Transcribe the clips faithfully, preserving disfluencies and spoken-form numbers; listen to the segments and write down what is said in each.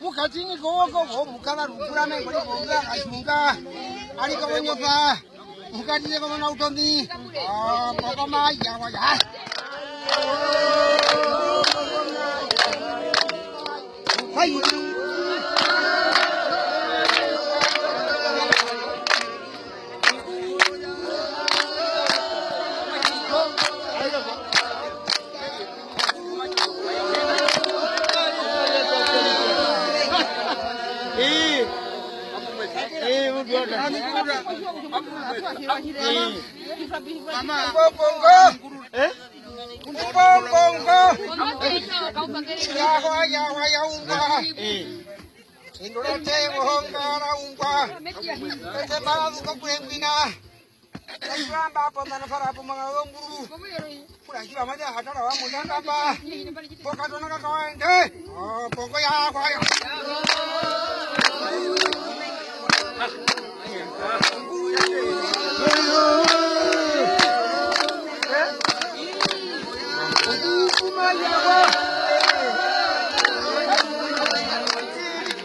Mukatini kowoko wo mukava rukura me ngori konga kashunga. Ari kawonyoka. Mukatini kawona utomi. Ah, papa ma ya wa ya. Hai. Eh. Eh, mtu wote. Eh. Mama. Bongo. Eh? Bongo. Yawa, yawa, yaungwa. Eh. Indura te wohonga raungwa. Ete mara zuko kuengwina. Kashamba hapo ndana fara hapo manga yomburu. Kula kiba maja hatara wa mundanga ba. Poka tona kaka waende. Oh, poko ya kwa ya.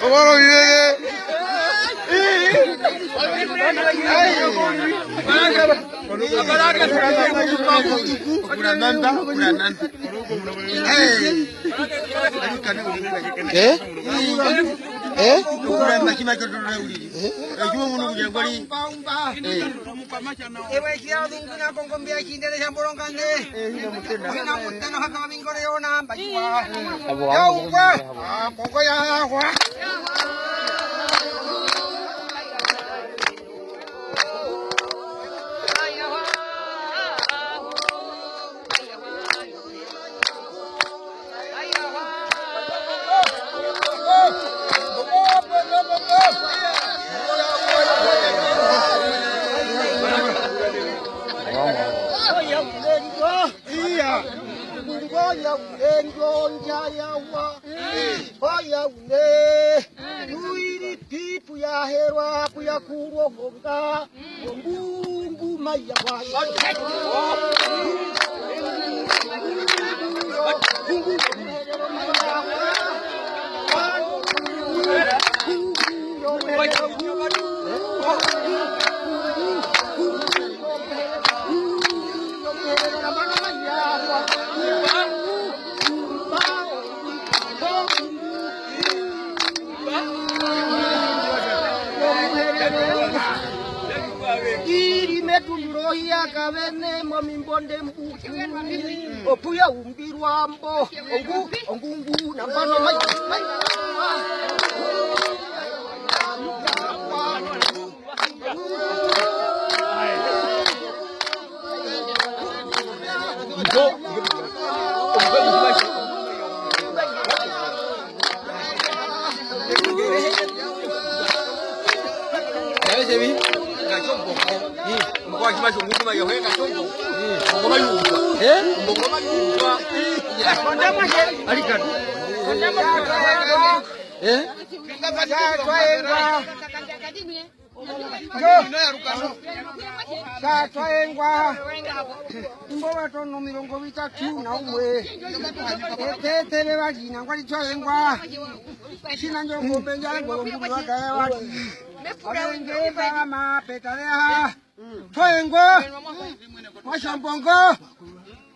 Owaro viveke. Okunananda, okunananda. Eh? Eh? Okunananda tjina tjotorola uriri. Eh? Ekiwa muno kuja kwali. Eh. Ewe kia zunguna kongombe ya chindele cha mbolongane. Wina mutano haka mingore yona mbajiwa. Abo, abo, abo. Yaungwa. Ah, poko ya kwa. Iya. Ngoya une ndjo ndja yawa. Oya une. Nuiri pipu ya herwa kuya kurwo honga. Ombungu maya wa. Iri metundu rohiya kavene momimbonde mbuku. Opuya umbirwa mbo. Ongu, ongungu, nambano, mai, mai. Eh? Tjaa twaengwa. Imbo vatono mirongo vitatu na umwe. Etetere vali nangwari twaengwa. Tjina ndjo ngombe ndja ngoro mburu vakaya vali. Avenge vama peta veha. Twaengwa. Mwashombongo.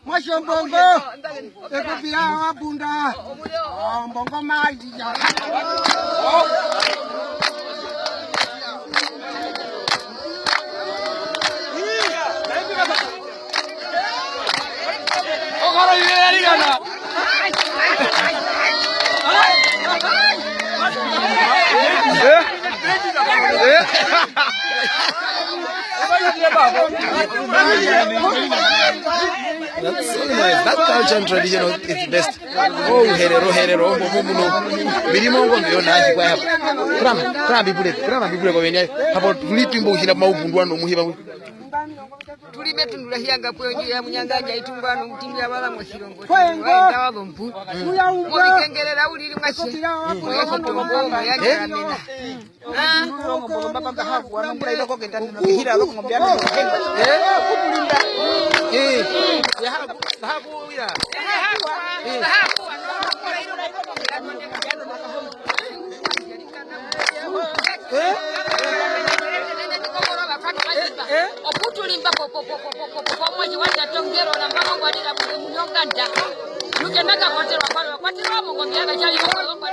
Mwashombongo, ekupira wa punda. Ombongo mali ya. Okoro yeri kana. Eh? Eh? That's so nice. That culture and tradition is best. Oh, herero, herero, ombo muno. Biri mongombe yona aji kwa hapa. Kurama, kurama bibule, kurama bibule kwa wenyayo. Hapo tulipi mbo uhira maubundwa no muhiba. Tuli metundu ra Hiyanga pwe ondjira ya Munyanganja itungwa no mutimbi ya bala moshilongo. Waenda wa bombu. Movikengerera uriri mwashe. Moya Chitombo, moya Njaramena. Mba po, po, po, po, po, po, po, omuatje wa rira tongero, na mba po wa rira mu-, mu yonganda. Nuke mba kakoterwa kwalo, wa kwaterwa mongombe ya katjari yoko, yoko,